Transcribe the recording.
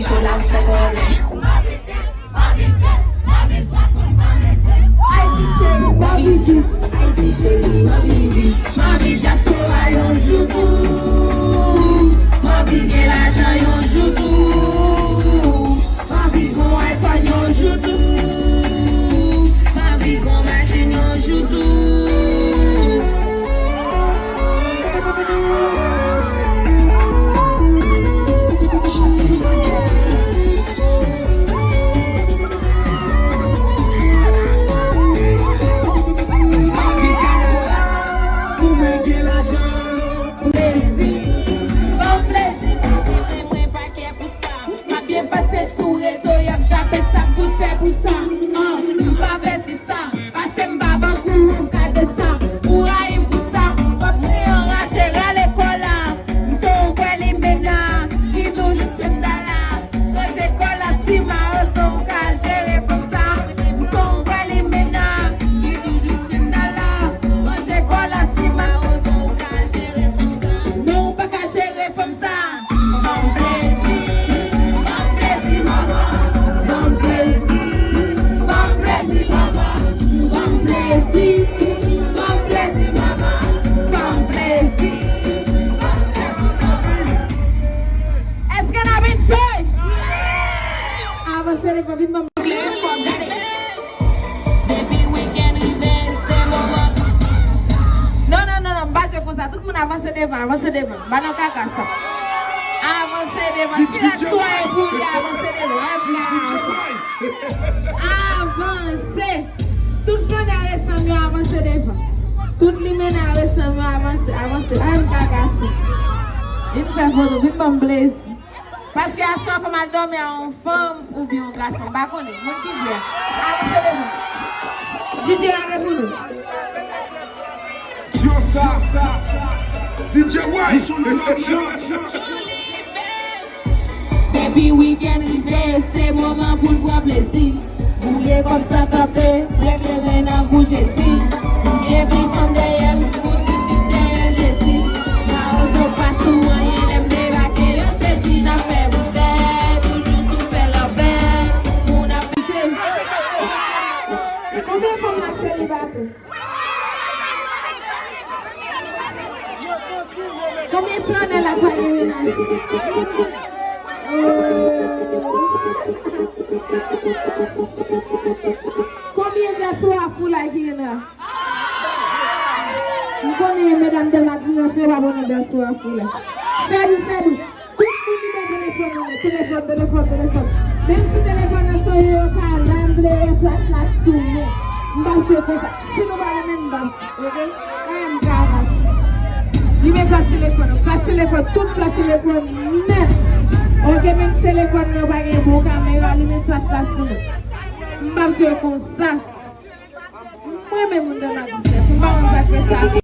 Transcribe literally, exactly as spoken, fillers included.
Haiti cheri, ma vivi. Haiti cheri, ma vivi. Ma vi dyaspora yon jou tou. Ma vi gen lajan yon jou tou. Ma vi gon iPhone yon jou tou. Ma vi gon machin yon jou tou. Plezi, bon plezi, plezi, men mwen pa kè pou sa. M ap byen pase sou rezo, y ap jape sa m fout fè pou sa. An, m pa pèdi sa, pase m pa ban kou, m ka de sa. Ou rayi m pou sa, pòt mwen anraje, rale kòla. M se yon vrè limena, ki toujou spendala. Ranje kòla ti mawozo, ou ka jere fanm sa. M se yon vrè limena, ki toujou spendala. Ranje kòla ti mawozo, ou ka jere fanm sa. Non, ou pa ka jere fanm sa. Ban m plezi, ban m plezi, mama. Ban m plezi, ban m plezi, papa. Ban m plezi, ban m plezi, mama. Ban m plezi. Èske n ap enjoy? Avanse, leve, vin ban m. Depi wikenn rive, se moman. Non, non, non, non, m pa jwe konsa. Tout moun avanse devan, avanse devan. M pa nan kaka sa. Avanse devan. Ti rat swa e pou li, avanse devan. Avanse. Tout flannè resanm yo avanse devan. Tout limena resanm yo avanse, avanse. Ay, m kaka sa. Vin fè foto, vin ban m plezi. Paske aswè fò m al dòmi a yon fanm oubyen yon gason, m pa konnen. Moun ki vle. Avanse devan. D J lage pou nou. Dyosa, D J White. Depi wikenn rive, se moman pou n pran plezi. Boule kòb sa kanpe, prefere nan gou Jezi. Gen plis fanm dèyè m, pou disip dèyè Jezi. Mawozo pa sou anyen, lè m debake, yo sezi, n ap fè boutèy, toujou sou fè lòbèy. Moun ap Konbyen fanm la selibatè? Konbyen flannè la pa gen mennaj? Oh. Konbyen dyaspora foulay ki gen la? M konnen medam Dèlma diznèf yo pa bon nan dyaspora foulay. Fè bri, fè bri. Tout moun ki gen telefòn nan men, telefòn, telefòn, telefòn. Menm si telefòn nan se yo yo ka la, m vle wè flach la sou mwen. M p ap jwe konsa. Si nou pa renmen m, m p ap, oke? Anyen m ka fè. Limen flach telefòn nan. Flach telefòn, tout flach telefòn nèt. Oke, menm si telefòn nan pa gen bon kamera, limen flach la sou mwen. M p ap jwe konsa. M renmen moun nan madichè. M pa konn sa k fè sa.